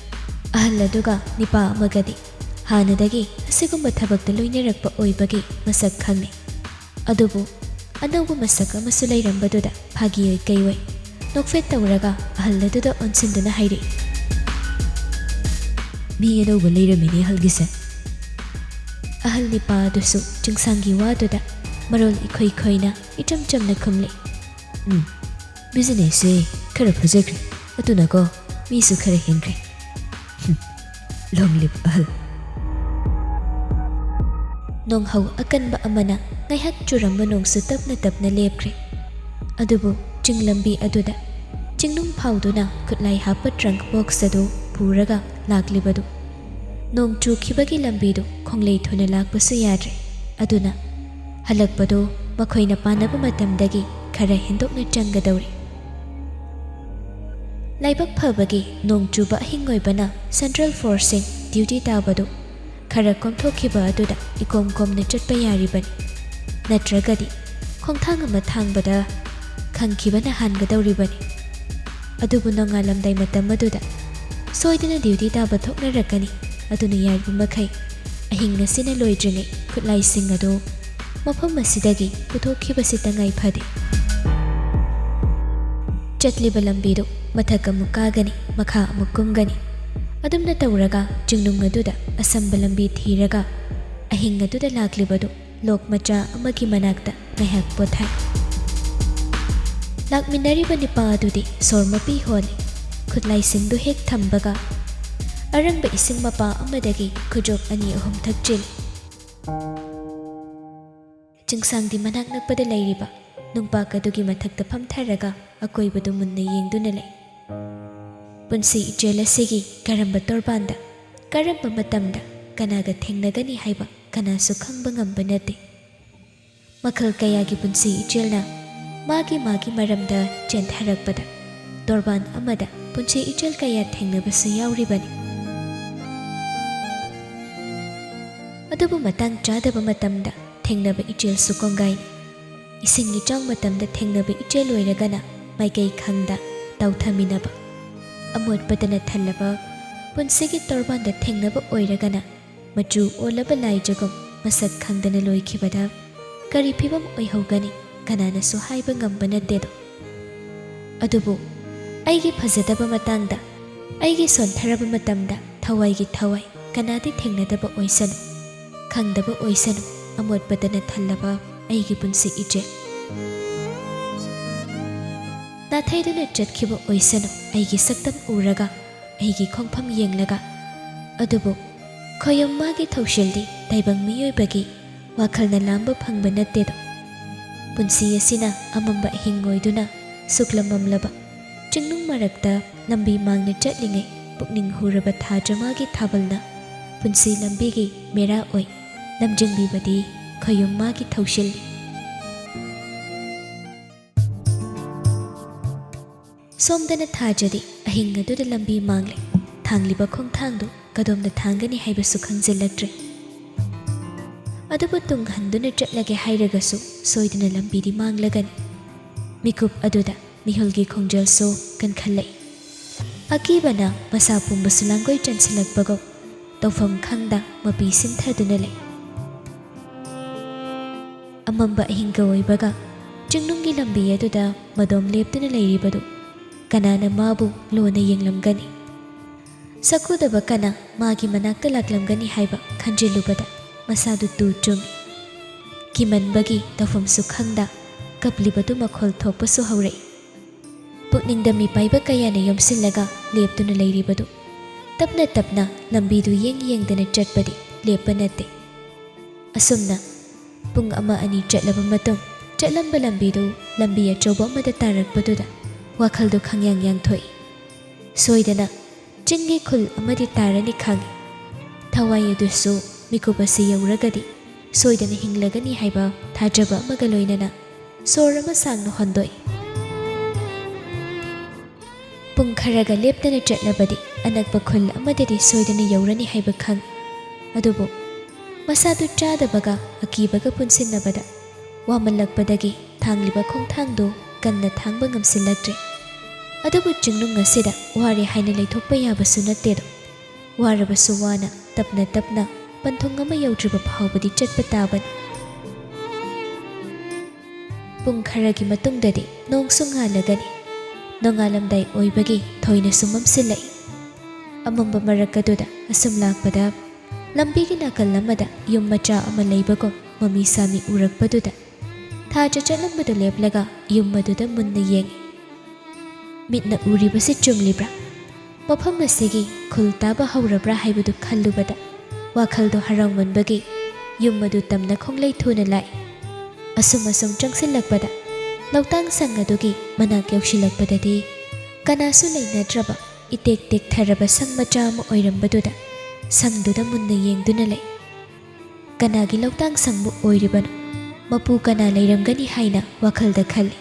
ꯑꯍꯜ ꯑꯗꯨꯒ ꯅꯤꯄꯥ ꯑꯃꯒꯗꯤ ꯍꯥꯟꯅꯗꯒꯤ ꯑꯁꯤꯒꯨꯝꯕ ꯊꯕꯛꯇ ꯂꯣꯏꯅꯔꯛꯄ ꯑꯣꯏꯕꯒꯤ ꯃꯁꯛ ꯈꯪꯏ꯫ ꯑꯗꯨꯕꯨ ꯑꯅꯧꯕ ꯃꯁꯛ ꯑꯃꯁꯨ ꯂꯩꯔꯝꯕꯗꯨꯗ ꯐꯥꯒꯤ ꯑꯣꯏ ꯀꯩ ꯑꯣꯏ ꯅꯣꯛꯐꯦꯠ ꯇꯧꯔꯒ ꯑꯍꯜ ꯑꯗꯨꯗ ꯑꯣꯟꯁꯤꯟꯗꯨꯅ ꯍꯥꯏꯔꯛꯏ꯫ "ꯃꯤ ꯑꯅꯧꯕ ꯂꯩꯔꯝꯃꯤꯅꯦ ꯑꯍꯜꯒꯤꯁꯦ꯫" ꯑꯍꯜ ꯅꯤꯄꯥ ꯑꯗꯨꯁꯨ ꯆꯤꯡꯁꯥꯡꯒꯤ ꯋꯥꯗꯨꯗ ꯃꯔꯣꯜ ꯏꯈꯣꯏ ꯈꯣꯏꯅ ꯏꯆꯝ ꯆꯝꯅ ꯈꯨꯝꯂꯦ꯫ "ꯎꯝ, ꯕꯤꯖꯤꯅꯦꯁꯁꯦ ꯈꯔ ꯐꯖꯈ꯭ꯔꯦ, ꯑꯗꯨꯅꯀꯣ ꯃꯤꯁꯨ ꯈꯔ ꯍꯦꯟꯈ꯭ꯔꯦ꯫" "ꯍꯨꯝ, long live ꯑꯍꯜ꯫" ꯅꯣꯡꯍꯧ ꯑꯀꯟꯕ ꯑꯃꯅ ꯉꯥꯏꯍꯥꯛ ꯆꯨꯔꯝꯕ ꯅꯣꯡꯁꯨ ꯇꯞꯅ ꯇꯞꯅ ꯂꯦꯞꯈ꯭ꯔꯦ꯫ ꯑꯗꯨꯕꯨ ꯆꯤꯡ ꯂꯝꯕꯤ ꯑꯗꯨꯗ ꯆꯤꯡꯅꯨꯡ ꯐꯥꯎꯗꯨꯅ ꯈꯨꯠꯂꯥꯏ ꯍꯥꯞꯄ trunk box ꯑꯗꯨ ꯄꯨꯔꯒ ꯂꯥꯛꯂꯤꯕꯗꯨ ꯅꯣꯡ ꯆꯨꯈꯤꯕꯒꯤ ꯂꯝꯕꯤꯗꯨ ꯈꯣꯡꯂꯩ ꯊꯨꯅ ꯂꯥꯛꯄꯁꯨ ꯌꯥꯗ꯭ꯔꯦ꯫ ꯑꯗꯨꯅ ꯍꯜꯂꯛꯄꯗꯨ ꯃꯈꯣꯏꯅ ꯄꯥꯅꯕ ꯃꯇꯝꯗꯒꯤ ꯈꯔ ꯍꯦꯟꯗꯣꯛꯅ ꯆꯪꯒꯗꯧꯔꯦ꯫ ꯂꯥꯏꯕꯛ ꯐꯕꯒꯤ ꯅꯣꯡ ꯆꯨꯕ ꯑꯍꯤꯡ ꯑꯣꯏꯕꯅ central forceꯁꯤꯡ duty ꯇꯥꯕꯗꯨ ꯈꯔ ꯀꯣꯝꯊꯣꯛꯈꯤꯕ ꯑꯗꯨꯗ ꯏꯀꯣꯝ ꯀꯣꯝꯅ ꯆꯠꯄ ꯌꯥꯔꯤꯕꯅꯤ꯫ ꯅꯠꯇ꯭ꯔꯒꯗꯤ ꯈꯣꯡꯊꯥꯡ ꯑꯃ ꯊꯥꯡꯕꯗ ꯈꯪꯈꯤꯕꯅ ꯍꯥꯟꯒꯗꯧꯔꯤꯕꯅꯤ꯫ ꯑꯗꯨꯕꯨ ꯅꯣꯡꯉꯥꯜꯂꯝꯗꯥꯏ ꯃꯇꯝ ꯑꯗꯨꯗ ꯁꯣꯏꯗꯅ duty ꯇꯥꯕ ꯊꯣꯛꯅꯔꯛꯀꯅꯤ꯫ ꯑꯗꯨꯅ ꯌꯥꯔꯤꯕ ꯃꯈꯩ ꯑꯍꯤꯡ ꯑꯁꯤꯅ ꯂꯣꯏꯗ꯭ꯔꯤꯉꯩ ꯈꯨꯠꯂꯥꯏꯁꯤꯡ ꯑꯗꯨ ꯃꯐꯝ ꯑꯁꯤꯗꯒꯤ ꯄꯨꯊꯣꯛꯈꯤꯕꯁꯤ ꯇꯉꯥꯏ ꯐꯗꯦ꯫ ꯆꯠꯂꯤꯕ ꯂꯝꯕꯤꯗꯨ ꯃꯊꯛ ꯑꯃꯨꯛ ꯀꯥꯒꯅꯤ, ꯃꯈꯥ ꯑꯃꯨꯛ ꯀꯨꯝꯒꯅꯤ꯫ ꯑꯗꯨꯝꯅ ꯇꯧꯔꯒ ꯆꯤꯡꯅꯨꯡ ꯑꯗꯨꯗ ꯑꯁꯝꯕ ꯂꯝꯕꯤ ꯊꯤꯔꯒ ꯑꯍꯤꯡ ꯑꯗꯨꯗ ꯂꯥꯛꯂꯤꯕꯗꯨ ꯂꯣꯛ ꯃꯆꯥ ꯑꯃꯒꯤ ꯃꯅꯥꯛꯇ ꯉꯥꯏꯍꯥꯛ ꯄꯣꯊꯥꯏ꯫ ꯂꯥꯛꯃꯤꯟꯅꯔꯤꯕ ꯅꯤꯄꯥ ꯑꯗꯨꯗꯤ ꯁꯣꯔ ꯃꯄꯤ ꯍꯣꯜꯂꯤ꯫ ꯈꯨꯠꯂꯥꯏꯁꯤꯡꯗꯨ ꯍꯦꯛ ꯊꯝꯕꯒ ꯑꯔꯪꯕ ꯏꯁꯤꯡ ꯃꯄꯥ ꯑꯃꯗꯒꯤ ꯈꯨꯖꯣꯞ ꯑꯅꯤ ꯑꯍꯨꯝ ꯊꯛꯆꯤꯜꯂꯤ꯫ ꯆꯤꯡꯁꯥꯡꯗꯤ ꯃꯅꯥꯛ ꯅꯛꯄꯗ ꯂꯩꯔꯤꯕ ꯅꯨꯡꯄꯥꯛ ꯑꯗꯨꯒꯤ ꯃꯊꯛꯇ ꯐꯝꯊꯔꯒ ꯑꯀꯣꯏꯕꯗꯨ ꯃꯨꯟꯅ ꯌꯦꯡꯗꯨꯅ ꯂꯩ꯫ ꯄꯨꯟꯁꯤ ꯏꯆꯦꯜ ꯑꯁꯤꯒꯤ ꯀꯔꯝꯕ ꯇꯣꯔꯕꯥꯟꯗ, ꯀꯔꯝꯕ ꯃꯇꯝꯗ ꯀꯅꯥꯒ ꯊꯦꯡꯅꯒꯅꯤ ꯍꯥꯏꯕ ꯀꯅꯥꯁꯨ ꯈꯪꯕ ꯉꯝꯕ ꯅꯠꯇꯦ꯫ ꯃꯈꯜ ꯀꯌꯥꯒꯤ ꯄꯨꯟꯁꯤ ꯏꯆꯦꯜꯅ ꯃꯥꯒꯤ ꯃꯥꯒꯤ ꯃꯔꯝꯗ ꯆꯦꯟꯊꯔꯛꯄꯗ ꯇꯣꯔꯕꯥꯟ ꯑꯃꯗ ꯄꯨꯟꯁꯤ ꯏꯆꯦꯜ ꯀꯌꯥ ꯊꯦꯡꯅꯕꯁꯨ ꯌꯥꯎꯔꯤꯕꯅꯤ꯫ ꯑꯗꯨꯕꯨ ꯃꯇꯥꯡ ꯆꯥꯗꯕ ꯃꯇꯝꯗ ꯊꯦꯡꯅꯕ ꯏꯆꯦꯜꯁꯨ ꯀꯣꯡꯒꯥꯏꯅꯤ꯫ ꯏꯁꯤꯡ ꯏꯆꯥꯎ ꯃꯇꯝꯗ ꯊꯦꯡꯅꯕ ꯏꯆꯦꯜ ꯑꯣꯏꯔꯒꯅ ꯃꯥꯏꯀꯩ ꯈꯪꯗ ꯇꯥꯎꯊꯃꯤꯟꯅꯕ, ꯑꯃꯣꯠꯄꯗꯅ ꯊꯜꯂꯕ ꯄꯨꯟꯁꯤꯒꯤ ꯇꯣꯔꯕꯥꯟꯗ ꯊꯦꯡꯅꯕ ꯑꯣꯏꯔꯒꯅ ꯃꯆꯨ ꯑꯣꯜꯂꯕ ꯂꯥꯏꯖꯒꯨꯝ ꯃꯁꯛ ꯈꯪꯗꯅ ꯂꯣꯏꯈꯤꯕꯗ ꯀꯔꯤ ꯐꯤꯕꯝ ꯑꯣꯏꯍꯧꯒꯅꯤ? ꯀꯅꯥꯅꯁꯨ ꯍꯥꯏꯕ ꯉꯝꯕ ꯅꯠꯇꯦꯗꯣ꯫ ꯑꯗꯨꯕꯨ ꯑꯩꯒꯤ ꯐꯖꯗꯕ ꯃꯇꯥꯡꯗ, ꯑꯩꯒꯤ ꯁꯣꯟꯊꯔꯕ ꯃꯇꯝꯗ ꯊꯋꯥꯏꯒꯤ ꯊꯋꯥꯏ ꯀꯅꯥꯗꯤ ꯊꯦꯡꯅꯗꯕ ꯑꯣꯏꯁꯅꯨ, ꯈꯪꯗꯕ ꯑꯣꯏꯁꯅꯨ, ꯑꯃꯣꯠꯄꯗꯅ ꯊꯜꯂꯕ ꯑꯩꯒꯤ ꯄꯨꯟꯁꯤ ꯏꯆꯦ꯫ ꯅꯥꯊꯩꯗꯨꯅ ꯆꯠꯈꯤꯕ ꯑꯣꯏꯁꯅꯨ ꯑꯩꯒꯤ ꯁꯛꯇꯝ ꯎꯔꯒ, ꯑꯩꯒꯤ ꯈꯣꯡꯐꯝ ꯌꯦꯡꯂꯒ꯫ ꯑꯗꯨꯕꯨ ꯈꯣꯌꯨꯝ ꯃꯥꯒꯤ ꯊꯧꯁꯤꯜꯗꯤ ꯇꯥꯏꯕꯪ ꯃꯤꯑꯣꯏꯕꯒꯤ ꯋꯥꯈꯜꯅ ꯂꯥꯝꯕ ꯐꯪꯕ ꯅꯠꯇꯦꯗꯣ꯫ ꯄꯨꯟꯁꯤ ꯑꯁꯤꯅ ꯑꯃꯝꯕ ꯑꯍꯤꯡ ꯑꯣꯏꯗꯨꯅ ꯁꯨꯛꯂꯝ ꯃꯝꯂꯕ ꯆꯤꯡꯅꯨꯡ ꯃꯔꯛꯇ ꯂꯝꯕꯤ ꯃꯥꯡꯅ ꯆꯠꯂꯤꯉꯩ ꯄꯨꯛꯅꯤꯡ ꯍꯨꯔꯕ ꯊꯥꯖ ꯃꯥꯒꯤ ꯊꯥꯕꯜꯅ ꯄꯨꯟꯁꯤ ꯂꯝꯕꯤꯒꯤ ꯃꯦꯔꯥ ꯑꯣꯏ ꯂꯝꯖꯤꯡꯕꯤꯕꯗꯤ ꯈꯣꯌꯨꯝ ꯃꯥꯒꯤ ꯊꯧꯁꯤꯜꯅꯤ꯫ ꯁꯣꯝꯗꯅ ꯊꯥꯖꯗꯤ ꯑꯍꯤꯡ ꯑꯗꯨꯗ ꯂꯝꯕꯤ ꯃꯥꯡꯂꯦ꯫ ꯊꯥꯡꯂꯤꯕ ꯈꯣꯡꯊꯥꯡꯗꯨ ꯀꯗꯣꯝꯗ ꯊꯥꯡꯒꯅꯤ ꯍꯥꯏꯕꯁꯨ ꯈꯪꯖꯤꯜꯂꯛꯇ꯭ꯔꯦ꯫ ꯑꯗꯨꯕꯨ ꯇꯨꯡ ꯍꯟꯗꯨꯅ ꯆꯠꯂꯒꯦ ꯍꯥꯏꯔꯒꯁꯨ ꯁꯣꯏꯗꯅ ꯂꯝꯕꯤꯗꯤ ꯃꯥꯡꯂꯒꯅꯤ꯫ ꯃꯤꯀꯨꯞ ꯑꯗꯨꯗ ꯃꯤꯍꯨꯜꯒꯤ ꯈꯣꯡꯖꯦꯜꯁꯨ ꯀꯟꯈꯠꯂꯛꯏ꯫ ꯑꯀꯤꯕꯅ ꯃꯁꯥ ꯄꯨꯝꯕꯁꯨ ꯂꯥꯡꯒꯣꯏ ꯆꯟꯁꯤꯜꯂꯛꯄꯒꯨꯝ ꯇꯧꯐꯝ ꯈꯪꯗ ꯃꯄꯤ ꯁꯤꯟꯊꯗꯨꯅ ꯂꯩ꯫ ꯑꯃꯝꯕ ꯑꯍꯤꯡꯒ ꯑꯣꯏꯕꯒ ꯆꯤꯡꯅꯨꯡꯒꯤ ꯂꯝꯕꯤ ꯑꯗꯨꯗ ꯃꯗꯣꯝ ꯂꯦꯞꯇꯨꯅ ꯂꯩꯔꯤꯕꯗꯨ ꯀꯅꯥꯅ ꯃꯥꯕꯨ ꯂꯣꯟꯅ ꯌꯦꯡꯂꯝꯒꯅꯤ? ꯁꯛꯈꯨꯗꯕ ꯀꯅꯥ ꯃꯥꯒꯤ ꯃꯅꯥꯛꯇ ꯂꯥꯛꯂꯝꯒꯅꯤ ꯍꯥꯏꯕ ꯈꯟꯖꯤꯜꯂꯨꯕꯗ ꯃꯁꯥꯗꯨ ꯇꯨ ꯆꯨꯝꯃꯤ꯫ ꯀꯤꯃꯟꯕꯒꯤ ꯇꯧꯐꯝꯁꯨ ꯈꯪꯗ ꯀꯞꯂꯤꯕꯗꯨ ꯃꯈꯣꯜ ꯊꯣꯛꯄꯁꯨ ꯍꯧꯔꯛꯏ꯫ ꯄꯨꯛꯅꯤꯡꯗ ꯃꯤꯄꯥꯏꯕ ꯀꯌꯥꯅ ꯌꯣꯝꯁꯤꯜꯂꯒ ꯂꯦꯞꯇꯨꯅ ꯂꯩꯔꯤꯕꯗꯨ ꯇꯞꯅ ꯇꯞꯅ ꯂꯝꯕꯤꯗꯨ ꯌꯦꯡ ꯌꯦꯡꯗꯅ ꯆꯠꯄꯗꯤ ꯂꯦꯞꯄ ꯅꯠꯇꯦ꯫ ꯑꯁꯨꯝꯅ ꯄꯨꯡ ꯑꯃ ꯑꯅꯤ ꯆꯠꯂꯕ ꯃꯇꯨꯡ ꯆꯠꯂꯝꯕ ꯂꯝꯕꯤꯗꯨ ꯂꯝꯕꯤ ꯑꯆꯧꯕ ꯑꯃꯗ ꯇꯥꯔꯛꯄꯗꯨꯗ ꯋꯥꯈꯜꯗꯨ ꯈꯪꯌꯥꯡ ꯌꯥꯡꯊꯣꯛꯏ꯫ ꯁꯣꯏꯗꯅ ꯆꯤꯡꯒꯤ ꯈꯨꯜ ꯑꯃꯗꯤ ꯇꯥꯔꯅꯤ ꯈꯪꯏ꯫ ꯊꯋꯥꯏ ꯑꯗꯨꯁꯨ ꯃꯤꯀꯨꯞ ꯑꯁꯤ ꯌꯧꯔꯒꯗꯤ ꯁꯣꯏꯗꯅ ꯍꯤꯡꯂꯒꯅꯤ ꯍꯥꯏꯕ ꯊꯥꯖꯕ ꯑꯃꯒ ꯂꯣꯏꯅꯅ ꯁꯣꯔ ꯑꯃ ꯁꯥꯡꯅ ꯍꯣꯟꯗꯣꯛꯏ꯫ ꯄꯨꯡ ꯈꯔꯒ ꯂꯦꯞꯇꯅ ꯆꯠꯂꯕꯗꯤ ꯑꯅꯛꯄ ꯈꯨꯜ ꯑꯃꯗꯗꯤ ꯁꯣꯏꯗꯅ ꯌꯧꯔꯅꯤ ꯍꯥꯏꯕ ꯈꯪꯏ꯫ ꯑꯗꯨꯕꯨ ꯃꯁꯥꯗꯨ ꯆꯥꯗꯕꯒ ꯑꯀꯤꯕꯒ ꯄꯨꯟꯁꯤꯟꯅꯕꯗ ꯋꯥꯃꯜꯂꯛꯄꯗꯒꯤ ꯊꯥꯡꯂꯤꯕ ꯈꯣꯡꯊꯥꯡꯗꯨ ꯀꯟꯅ ꯊꯥꯡꯕ ꯉꯝꯁꯤꯜꯂꯛꯇ꯭ꯔꯦ꯫ ꯑꯗꯨꯕꯨ ꯆꯤꯡꯅꯨꯡ ꯑꯁꯤꯗ ꯋꯥꯔꯦ ꯍꯥꯏꯅ ꯂꯩꯊꯣꯛꯄ ꯌꯥꯕꯁꯨ ꯅꯠꯇꯦꯗꯣ꯫ ꯋꯥꯔꯕꯁꯨ ꯋꯥꯅ ꯇꯞꯅ ꯇꯞꯅ ꯄꯟꯊꯨꯡ ꯑꯃ ꯌꯧꯗ꯭ꯔꯤꯕ ꯐꯥꯎꯕꯗꯤ ꯆꯠꯄ ꯇꯥꯕꯅꯤ꯫ ꯄꯨꯡ ꯈꯔꯒꯤ ꯃꯇꯨꯡꯗꯗꯤ ꯅꯣꯡꯁꯨ ꯉꯥꯜꯂꯒꯅꯤ꯫ ꯅꯣꯡꯉꯥꯜꯂꯝꯗꯥꯏ ꯑꯣꯏꯕꯒꯤ ꯊꯣꯏꯅꯁꯨ ꯃꯝꯁꯤꯜꯂꯛꯏ꯫ ꯑꯃꯝꯕ ꯃꯔꯛ ꯑꯗꯨꯗ ꯑꯁꯨꯝ ꯂꯥꯛꯄꯗ, ꯂꯝꯕꯤꯒꯤ ꯅꯥꯀꯜ ꯑꯃꯗ ꯌꯨꯝ ꯃꯆꯥ ꯑꯃ ꯂꯩꯕꯒꯨꯝ ꯃꯃꯤ ꯁꯥꯃꯤ ꯎꯔꯛꯄꯗꯨꯗ, ꯊꯥꯖ ꯆꯠꯂꯝꯕꯗꯨ ꯂꯦꯞꯂꯒ ꯌꯨꯝ ꯑꯗꯨꯗ ꯃꯨꯟꯅ ꯌꯦꯡꯏ꯫ ꯃꯤꯠꯅ ꯎꯔꯤꯕꯁꯤ ꯆꯨꯝꯂꯤꯕ꯭ꯔꯥ? ꯃꯐꯝ ꯑꯁꯤꯒꯤ ꯈꯨꯜ ꯇꯥꯕ ꯍꯧꯔꯕ꯭ꯔꯥ ꯍꯥꯏꯕꯗꯨ ꯈꯜꯂꯨꯕꯗ, ꯋꯥꯈꯜꯗꯣ ꯍꯔꯥꯎꯃꯟꯕꯒꯤ ꯌꯨꯝ ꯑꯗꯨ ꯇꯝꯅ ꯈꯣꯡꯂꯩ ꯊꯨꯅ ꯂꯥꯛꯏ꯫ ꯑꯁꯨꯝ ꯑꯁꯨꯝ ꯆꯪꯁꯤꯜꯂꯛꯄꯗ, ꯂꯧꯇꯥꯡ ꯁꯪ ꯑꯗꯨꯒꯤ ꯃꯅꯥꯛ ꯌꯧꯁꯤꯜꯂꯛꯄꯗꯗꯤ, ꯀꯅꯥꯁꯨ ꯂꯩꯅꯗ꯭ꯔꯕ ꯏꯇꯦꯛ ꯇꯦꯛꯊꯔꯕ ꯁꯪ ꯃꯆꯥ ꯑꯃ ꯑꯣꯏꯔꯝꯕꯗꯨꯗ, ꯁꯪꯗꯨꯗ ꯃꯨꯟꯅ ꯌꯦꯡꯗꯨꯅ ꯂꯩ꯫ ꯀꯅꯥꯒꯤ ꯂꯧꯇꯥꯡ ꯁꯪꯕꯨ ꯑꯣꯏꯔꯤꯕꯅꯣ? ꯃꯄꯨ ꯀꯅꯥ ꯂꯩꯔꯝꯒꯅꯤ ꯍꯥꯏꯅ ꯋꯥꯈꯜꯗ ꯈꯜꯂꯤ꯫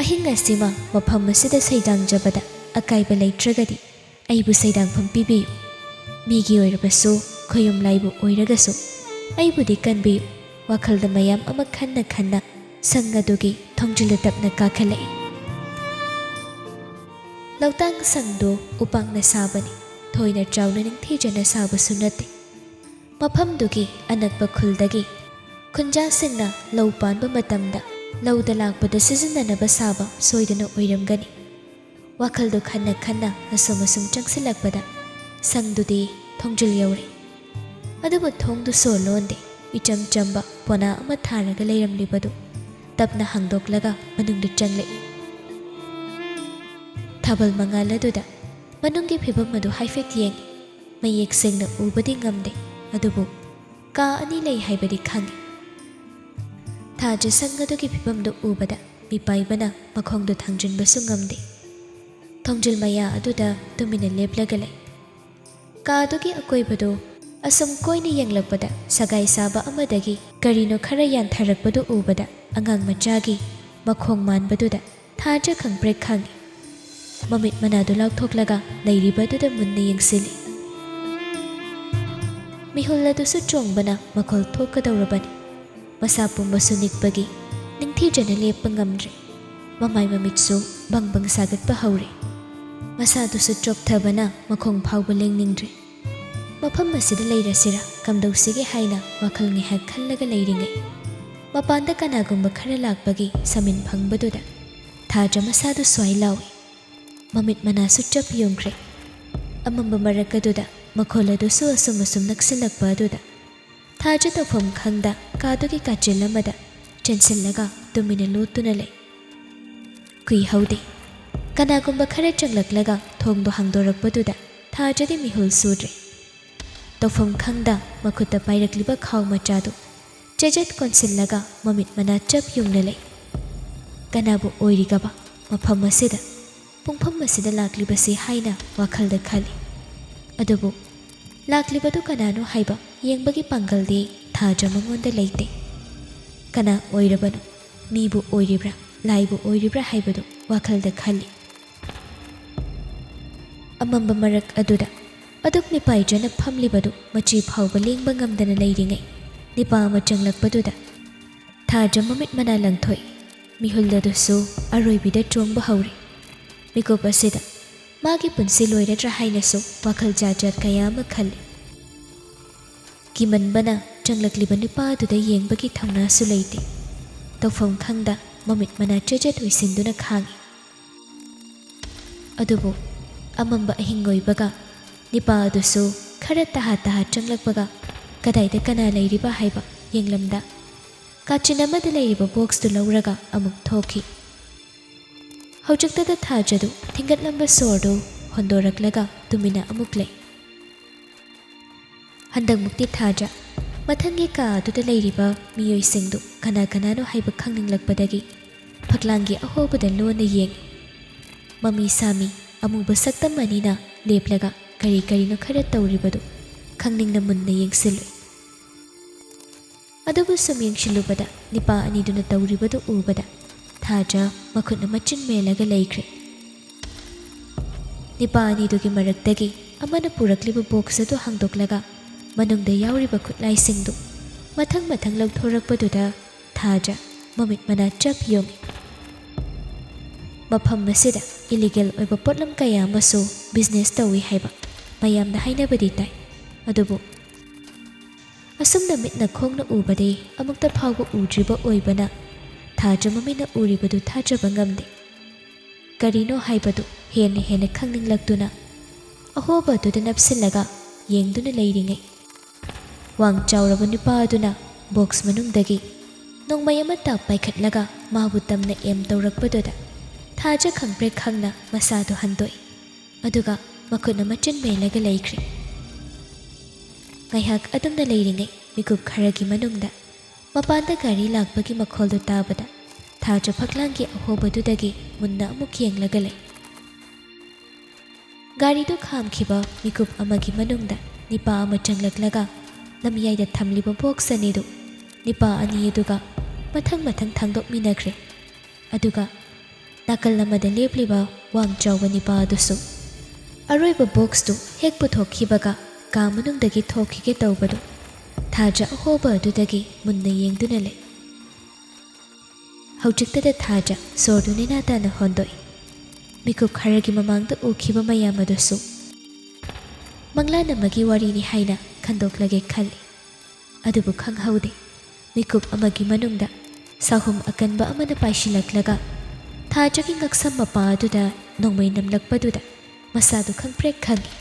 ꯑꯍꯤꯡ ꯑꯁꯤꯃ ꯃꯐꯝ ꯑꯁꯤꯗ ꯁꯩꯗꯥꯡꯖꯕꯗ ꯑꯀꯥꯏꯕ ꯂꯩꯇ꯭ꯔꯒꯗꯤ, ꯑꯩꯕꯨ ꯁꯩꯗꯥꯡꯐꯝ ꯄꯤꯕꯤꯌꯨ꯫ ꯃꯤꯒꯤ ꯑꯣꯏꯔꯕꯁꯨ, ꯈꯣꯌꯨꯝ ꯂꯥꯏꯕꯨ ꯑꯣꯏꯔꯒꯁꯨ, ꯑꯩꯕꯨꯗꯤ ꯀꯟꯕꯤꯌꯨ꯫ ꯋꯥꯈꯜꯗ ꯃꯌꯥꯝ ꯑꯃ ꯈꯟꯅ ꯈꯟꯅ ꯁꯪ ꯑꯗꯨꯒꯤ ꯊꯣꯡꯖꯤꯜꯗ ꯇꯞꯅ ꯀꯥꯈꯠꯂꯛꯏ꯫ ꯂꯧꯇꯥꯡ ꯁꯪꯗꯨ ꯎꯄꯥꯛꯅ ꯁꯥꯕꯅꯤ, ꯊꯣꯏꯅ ꯆꯥꯎꯅ ꯅꯤꯡꯊꯤꯖꯅ ꯁꯥꯕꯁꯨ ꯅꯠꯇꯦ꯫ ꯃꯐꯝꯗꯨꯒꯤ ꯑꯅꯛꯄ ꯈꯨꯜꯗꯒꯤ ꯈꯨꯟꯖꯥꯁꯤꯡꯅ ꯂꯧ ꯄꯥꯟꯕ ꯃꯇꯝꯗ ꯂꯧꯗ ꯂꯥꯛꯄꯗ ꯁꯤꯖꯤꯟꯅꯅꯕ ꯁꯥꯕ ꯁꯣꯏꯗꯅ ꯑꯣꯏꯔꯝꯒꯅꯤ꯫ ꯋꯥꯈꯜꯗꯨ ꯈꯟꯅ ꯈꯟꯅ ꯑꯁꯨꯝ ꯑꯁꯨꯝ ꯆꯪꯁꯤꯜꯂꯛꯄꯗ, ꯁꯪꯗꯨꯗꯤ ꯊꯣꯡꯖꯤꯜ ꯌꯧꯔꯦ꯫ ꯑꯗꯨꯕꯨ ꯊꯣꯡꯗꯨ ꯁꯣ ꯂꯣꯟꯗꯦ꯫ ꯏꯆꯝ ꯆꯝꯕ ꯄꯣꯅꯥ ꯑꯃ ꯊꯥꯔꯒ ꯂꯩꯔꯝꯂꯤꯕꯗꯨ ꯇꯞꯅ ꯍꯥꯡꯗꯣꯛꯂꯒ ꯃꯅꯨꯡꯗ ꯆꯪꯂꯛꯏ꯫ ꯊꯥꯕꯜ ꯃꯉꯥꯜ ꯑꯗꯨꯗ ꯃꯅꯨꯡꯒꯤ ꯐꯤꯕꯝ ꯑꯗꯨ ꯍꯥꯏꯐꯦꯠ ꯌꯦꯡꯏ꯫ ꯃꯌꯦꯛ ꯁꯦꯡꯅ ꯎꯕꯗꯤ ꯉꯝꯗꯦ, ꯑꯗꯨꯕꯨ ꯀꯥ ꯑꯅꯤ ꯂꯩ ꯍꯥꯏꯕꯗꯤ ꯈꯪꯏ꯫ ꯊꯥꯖ ꯁꯪ ꯑꯗꯨꯒꯤ ꯐꯤꯕꯝꯗꯨ ꯎꯕꯗ ꯃꯤꯄꯥꯏꯕꯅ ꯃꯈꯣꯡꯗꯨ ꯊꯥꯡꯖꯤꯟꯕꯁꯨ ꯉꯝꯗꯦ꯫ ꯊꯣꯡꯖꯤꯜ ꯃꯌꯥ ꯑꯗꯨꯗ ꯇꯨꯃꯤꯟꯅ ꯂꯦꯞꯂꯒ ꯂꯩ꯫ ꯀꯥꯗꯨꯒꯤ ꯑꯀꯣꯏꯕꯗꯨ ꯑꯁꯨꯝ ꯀꯣꯏꯅ ꯌꯦꯡꯂꯛꯄꯗ, ꯁꯒꯥꯏ ꯁꯥꯕ ꯑꯃꯗꯒꯤ ꯀꯔꯤꯅꯣ ꯈꯔ ꯌꯥꯟꯊꯔꯛꯄꯗꯨ ꯎꯕꯗ, ꯑꯉꯥꯡ ꯃꯆꯥꯒꯤ ꯃꯈꯣꯡ ꯃꯥꯟꯕꯗꯨꯗ ꯊꯥꯖ ꯈꯪꯄ꯭ꯔꯦꯛ ꯈꯪꯏ꯫ ꯃꯃꯤꯠ ꯃꯅꯥꯗꯨ ꯂꯥꯎꯊꯣꯛꯂꯒ ꯂꯩꯔꯤꯕꯗꯨꯗ ꯃꯨꯟꯅ ꯌꯦꯡꯁꯤꯜꯂꯤ꯫ ꯃꯤꯍꯨꯜ ꯑꯗꯨꯁꯨ ꯆꯣꯡꯕꯅ ꯃꯈꯣꯜ ꯊꯣꯛꯀꯗꯧꯔꯕꯅꯤ꯫ ꯃꯁꯥ ꯄꯨꯝꯕꯁꯨ ꯅꯤꯛꯄꯒꯤ ꯅꯤꯡꯊꯤꯖꯅ ꯂꯦꯞꯄ ꯉꯝꯗ꯭ꯔꯦ꯫ ꯃꯃꯥꯏ ꯃꯃꯤꯠꯁꯨ ꯕꯪ ꯕꯪ ꯁꯥꯒꯠꯄ ꯍꯧꯔꯦ꯫ ꯃꯁꯥꯗꯨꯁꯨ ꯆꯣꯛꯊꯕꯅ ꯃꯈꯣꯡ ꯐꯥꯎꯕ ꯂꯦꯡꯅꯤꯡꯗ꯭ꯔꯦ꯫ ꯃꯐꯝ ꯑꯁꯤꯗ ꯂꯩꯔꯁꯤꯔꯥ, ꯀꯝꯗꯧꯁꯤꯒꯦ ꯍꯥꯏꯅ ꯋꯥꯈꯜ ꯉꯥꯏꯍꯥꯛ ꯈꯜꯂꯒ ꯂꯩꯔꯤꯉꯩ, ꯃꯄꯥꯟꯗ ꯀꯅꯥꯒꯨꯝꯕ ꯈꯔ ꯂꯥꯛꯄꯒꯤ ꯁꯃꯤꯟ ꯐꯪꯕꯗꯨꯗ ꯊꯥꯖ ꯃꯁꯥꯗꯨ ꯁ꯭ꯋꯥꯏ ꯂꯥꯎꯏ꯫ ꯃꯃꯤꯠ ꯃꯅꯥꯁꯨ ꯆꯞ ꯌꯨꯡꯈ꯭ꯔꯦ꯫ ꯑꯃꯝꯕ ꯃꯔꯛ ꯑꯗꯨꯗ ꯃꯈꯣꯜ ꯑꯗꯨꯁꯨ ꯑꯁꯨꯝ ꯑꯁꯨꯝ ꯅꯛꯁꯤꯜꯂꯛꯄ ꯑꯗꯨꯗ ꯊꯥꯖ ꯇꯧꯐꯝ ꯈꯪꯗ ꯀꯥꯗꯨꯒꯤ ꯀꯥꯆꯤꯜ ꯑꯃꯗ ꯆꯦꯟꯁꯤꯜꯂꯒ ꯇꯨꯃꯤꯟꯅ ꯂꯣꯠꯇꯨꯅ ꯂꯩ꯫ ꯀꯨꯏꯍꯧꯗꯦ꯫ ꯀꯅꯥꯒꯨꯝꯕ ꯈꯔ ꯆꯪꯂꯛꯂꯒ ꯊꯣꯡꯗꯣ ꯍꯥꯡꯗꯣꯔꯛꯄꯗꯨꯗ ꯊꯥꯖꯗꯤ ꯃꯤꯍꯨꯜ ꯁꯨꯗ꯭ꯔꯦ꯫ ꯇꯧꯐꯝ ꯈꯪꯗ ꯃꯈꯨꯠꯇ ꯄꯥꯏꯔꯛꯂꯤꯕ ꯈꯥꯎ ꯃꯆꯥꯗꯨ ꯆꯦꯖꯠ ꯀꯣꯟꯁꯤꯜꯂꯒ ꯃꯃꯤꯠ ꯃꯅꯥ ꯆꯞ ꯌꯨꯡꯅ ꯂꯩ꯫ ꯀꯅꯥꯕꯨ ꯑꯣꯏꯔꯤꯒꯕ ꯃꯐꯝ ꯑꯁꯤꯗ, ꯄꯨꯡꯐꯝ ꯑꯁꯤꯗ ꯂꯥꯛꯂꯤꯕꯁꯤ ꯍꯥꯏꯅ ꯋꯥꯈꯜꯗ ꯈꯜꯂꯤ꯫ ꯑꯗꯨꯕꯨ ꯂꯥꯛꯂꯤꯕꯗꯨ ꯀꯅꯥꯅꯣ ꯍꯥꯏꯕ ꯌꯦꯡꯕꯒꯤ ꯄꯥꯡꯒꯜꯗꯤ ꯊꯥꯖ ꯃꯉꯣꯟꯗ ꯂꯩꯇꯦ꯫ ꯀꯅꯥ ꯑꯣꯏꯔꯕꯅꯣ? ꯃꯤꯕꯨ ꯑꯣꯏꯔꯤꯕ꯭ꯔꯥ, ꯂꯥꯏꯕꯨ ꯑꯣꯏꯔꯤꯕ꯭ꯔꯥ ꯍꯥꯏꯕꯗꯨ ꯋꯥꯈꯜꯗ ꯈꯜꯂꯤ꯫ ꯑꯃꯝꯕ ꯃꯔꯛ ꯑꯗꯨꯗ ꯑꯗꯨꯛ ꯃꯤꯄꯥꯏꯖꯅ ꯐꯝꯂꯤꯕꯗꯨ ꯃꯆꯤ ꯐꯥꯎꯕ ꯂꯦꯡꯕ ꯉꯝꯗꯅ ꯂꯩꯔꯤꯉꯩ, ꯅꯤꯄꯥ ꯑꯃ ꯆꯪꯂꯛꯄꯗꯨꯗ ꯊꯥꯖ ꯃꯃꯤꯠ ꯃꯅꯥ ꯂꯪꯊꯣꯛꯏ꯫ ꯃꯤꯍꯨꯜ ꯑꯗꯨꯁꯨ ꯑꯔꯣꯏꯕꯤꯗ ꯆꯣꯡꯕ ꯍꯧꯔꯤ꯫ ꯃꯤꯀꯨꯞ ꯑꯁꯤꯗ ꯃꯥꯒꯤ ꯄꯨꯟꯁꯤ ꯂꯣꯏꯔꯗ꯭ꯔꯥ ꯍꯥꯏꯅꯁꯨ ꯋꯥꯈꯜ ꯖꯥꯠ ꯖꯥꯠ ꯀꯌꯥ ꯑꯃ ꯈꯜꯂꯤ꯫ ꯀꯤꯃꯟꯕꯅ ꯆꯪꯂꯛꯂꯤꯕ ꯅꯨꯄꯥ ꯑꯗꯨꯗ ꯌꯦꯡꯕꯒꯤ ꯊꯧꯅꯥꯁꯨ ꯂꯩꯇꯦ꯫ ꯇꯧꯐꯝ ꯈꯪꯗ ꯃꯃꯤꯠ ꯃꯅꯥ ꯆꯦꯖꯠ ꯎꯏꯁꯤꯟꯗꯨꯅ ꯈꯥꯡꯏ꯫ ꯑꯗꯨꯕꯨ ꯑꯃꯝꯕ ꯑꯍꯤꯡ ꯑꯣꯏꯕꯒ ꯅꯤꯄꯥ ꯑꯗꯨꯁꯨ ꯈꯔ ꯇꯍꯥ ꯇꯍꯥ ꯆꯪꯂꯛꯄꯒ ꯀꯗꯥꯏꯗ ꯀꯅꯥ ꯂꯩꯔꯤꯕ ꯍꯥꯏꯕ ꯌꯦꯡꯂꯝꯗ ꯀꯥꯆꯤꯟ ꯑꯃꯗ ꯂꯩꯔꯤꯕ ꯕꯣꯛꯁꯇꯨ ꯂꯧꯔꯒ ꯑꯃꯨꯛ ꯊꯣꯛꯈꯤ꯫ ꯍꯧꯖꯤꯛꯇꯗ ꯊꯥꯖꯗꯨ ꯊꯤꯡꯒꯠꯂꯝꯕ ꯁꯣꯔꯗꯨ ꯍꯣꯟꯗꯣꯔꯛꯂꯒ ꯇꯨꯃꯤꯟꯅ ꯑꯃꯨꯛ ꯂꯩ꯫ ꯍꯟꯗꯛꯃꯨꯛꯇꯤ ꯊꯥꯖ ꯃꯊꯪꯒꯤ ꯀꯥ ꯑꯗꯨꯗ ꯂꯩꯔꯤꯕ ꯃꯤꯑꯣꯏꯁꯤꯡꯗꯨ ꯀꯅꯥ ꯀꯅꯥꯅꯣ ꯍꯥꯏꯕ ꯈꯪꯅꯤꯡꯂꯛꯄꯗꯒꯤ ꯐꯛꯂꯥꯡꯒꯤ ꯑꯍꯣꯕꯗ ꯂꯣꯟꯅ ꯌꯦꯡꯏ꯫ ꯃꯃꯤ ꯁꯥꯃꯤ ꯑꯃꯨꯕ ꯁꯛꯇꯝ ꯑꯅꯤꯅ ꯂꯦꯞꯂꯒ ꯀꯔꯤ ꯀꯔꯤꯅꯣ ꯈꯔ ꯇꯧꯔꯤꯕꯗꯨ ꯈꯪꯅꯤꯡꯅ ꯃꯨꯟꯅ ꯌꯦꯡꯁꯤꯜꯂꯨꯏ꯫ ꯑꯗꯨꯕꯨ ꯁꯨꯝ ꯌꯦꯡꯁꯤꯜꯂꯨꯕꯗ ꯅꯤꯄꯥ ꯑꯅꯤꯗꯨꯅ ꯇꯧꯔꯤꯕꯗꯨ ꯎꯕꯗ ꯊꯥꯖ ꯃꯈꯨꯠꯅ ꯃꯆꯤꯟ ꯃꯦꯜꯂꯒ ꯂꯩꯈ꯭ꯔꯦ꯫ ꯅꯤꯄꯥ ꯑꯅꯤꯗꯨꯒꯤ ꯃꯔꯛꯇꯒꯤ ꯑꯃꯅ ꯄꯨꯔꯛꯂꯤꯕ ꯕꯣꯛꯁ ꯑꯗꯨ ꯍꯥꯡꯗꯣꯛꯂꯒ ꯃꯅꯨꯡꯗ ꯌꯥꯎꯔꯤꯕ ꯈꯨꯠꯂꯥꯏꯁꯤꯡꯗꯨ ꯃꯊꯪ ꯃꯊꯪ ꯂꯧꯊꯣꯔꯛꯄꯗꯨꯗ ꯊꯥꯖ ꯃꯃꯤꯠ ꯃꯅꯥ ꯆꯞ ꯌꯨꯡꯏ꯫ ꯃꯐꯝ ꯑꯁꯤꯗ ꯏꯂꯤꯒꯦꯜ ꯑꯣꯏꯕ ꯄꯣꯠꯂꯝ ꯀꯌꯥ ꯑꯃꯁꯨ ꯕꯤꯖꯤꯅꯦꯁ ꯇꯧꯏ ꯍꯥꯏꯕ ꯃꯌꯥꯝꯅ ꯍꯥꯏꯅꯕꯗꯤ ꯇꯥꯏ꯫ ꯑꯗꯨꯕꯨ ꯑꯁꯨꯝꯅ ꯃꯤꯠꯅ ꯈꯣꯡꯅ ꯎꯕꯗꯤ ꯑꯃꯨꯛꯇ ꯐꯥꯎꯕ ꯎꯗ꯭ꯔꯤꯕ ꯑꯣꯏꯕꯅ ꯊꯥꯖ ꯃꯃꯤꯠꯅ ꯎꯔꯤꯕꯗꯨ ꯊꯥꯖꯕ ꯉꯝꯗꯦ꯫ ꯀꯔꯤꯅꯣ ꯍꯥꯏꯕꯗꯨ ꯍꯦꯟꯅ ꯍꯦꯟꯅ ꯈꯪꯅꯤꯡꯂꯛꯇꯨꯅ ꯑꯍꯣꯕ ꯑꯗꯨꯗ ꯅꯞꯁꯤꯜꯂꯒ ꯌꯦꯡꯗꯨꯅ ꯂꯩꯔꯤꯉꯩ, ꯋꯥꯡ ꯆꯥꯎꯔꯕ ꯅꯨꯄꯥ ꯑꯗꯨꯅ ꯕꯣꯛꯁ ꯃꯅꯨꯡꯗꯒꯤ ꯅꯣꯡꯃꯩ ꯑꯃꯠꯇ ꯄꯥꯏꯈꯠꯂꯒ ꯃꯥꯕꯨ ꯇꯝꯅ ꯑꯦꯝ ꯇꯧꯔꯛꯄꯗꯨꯗ ꯊꯥꯖ ꯈꯪꯄ꯭ꯔꯦꯛ ꯈꯪꯅ ꯃꯁꯥꯗꯨ ꯍꯟꯗꯣꯛꯏ꯫ ꯑꯗꯨꯒ ꯃꯈꯨꯠꯅ ꯃꯆꯤꯟ ꯃꯦꯜꯂꯒ ꯂꯩꯈ꯭ꯔꯦ꯫ ꯉꯥꯏꯍꯥꯛ ꯑꯗꯨꯝꯅ ꯂꯩꯔꯤꯉꯩ ꯃꯤꯀꯨꯞ ꯈꯔꯒꯤ ꯃꯅꯨꯡꯗ ꯃꯄꯥꯟꯗ ꯒꯥꯔꯤ ꯂꯥꯛꯄꯒꯤ ꯃꯈꯣꯜꯗꯨ ꯇꯥꯕꯗ ꯊꯥꯖ ꯐꯛꯂꯥꯡꯒꯤ ꯑꯍꯣꯕꯗꯨꯗꯒꯤ ꯃꯨꯟꯅ ꯑꯃꯨꯛ ꯌꯦꯡꯂꯒ ꯂꯩ꯫ ꯒꯥꯔꯤꯗꯨ ꯈꯥꯝꯈꯤꯕ ꯃꯤꯀꯨꯞ ꯑꯃꯒꯤ ꯃꯅꯨꯡꯗ ꯅꯤꯄꯥ ꯑꯃ ꯆꯪꯂꯛꯂꯒ ꯂꯝꯌꯥꯏꯗ ꯊꯝꯂꯤꯕ ꯕꯣꯛꯁ ꯑꯅꯤꯗꯨ ꯅꯤꯄꯥ ꯑꯅꯤ ꯑꯗꯨꯒ ꯃꯊꯪ ꯃꯊꯪ ꯊꯥꯡꯗꯣꯛꯃꯤꯟꯅꯈ꯭ꯔꯦ꯫ ꯑꯗꯨꯒ ꯅꯥꯀꯜ ꯑꯃꯗ ꯂꯦꯞꯂꯤꯕ ꯋꯥꯡ ꯆꯥꯎꯕ ꯅꯤꯄꯥ ꯑꯗꯨꯁꯨ ꯑꯔꯣꯏꯕ ꯕꯣꯛꯁꯇꯨ ꯍꯦꯛ ꯄꯨꯊꯣꯛꯈꯤꯕꯒ ꯀꯥ ꯃꯅꯨꯡꯗꯒꯤ ꯊꯣꯛꯈꯤꯒꯦ ꯇꯧꯕꯗꯨ ꯊꯥꯖ ꯑꯍꯣꯕ ꯑꯗꯨꯗꯒꯤ ꯃꯨꯟꯅ ꯌꯦꯡꯗꯨꯅ ꯂꯩ꯫ ꯍꯧꯖꯤꯛꯇꯗ ꯊꯥꯖ ꯁꯣꯔꯗꯨ ꯅꯦꯅꯥ ꯇꯥꯅ ꯍꯣꯟꯗꯣꯛꯏ꯫ ꯃꯤꯀꯨꯞ ꯈꯔꯒꯤ ꯃꯃꯥꯡꯗ ꯎꯈꯤꯕ ꯃꯌꯥꯝ ꯑꯗꯨꯁꯨ ꯃꯪꯂꯥꯟ ꯑꯃꯒꯤ ꯋꯥꯔꯤꯅꯤ ꯍꯥꯏꯅ ꯈꯟꯗꯣꯛꯂꯒꯦ ꯈꯜꯂꯤ꯫ ꯑꯗꯨꯕꯨ ꯈꯪꯍꯧꯗꯦ, ꯃꯤꯀꯨꯞ ꯑꯃꯒꯤ ꯃꯅꯨꯡꯗ ꯁꯥꯍꯨꯝ ꯑꯀꯟꯕ ꯑꯃꯅ ꯄꯥꯏꯁꯤꯜꯂꯛꯂꯒ ꯊꯥꯖꯒꯤ ꯉꯛꯁꯝ ꯃꯄꯥ ꯑꯗꯨꯗ ꯅꯣꯡꯃꯩ ꯅꯝꯂꯛꯄꯗꯨꯗ ꯃꯁꯥꯗꯨ ꯈꯪꯄ꯭ꯔꯦꯛ ꯈꯪꯏ꯫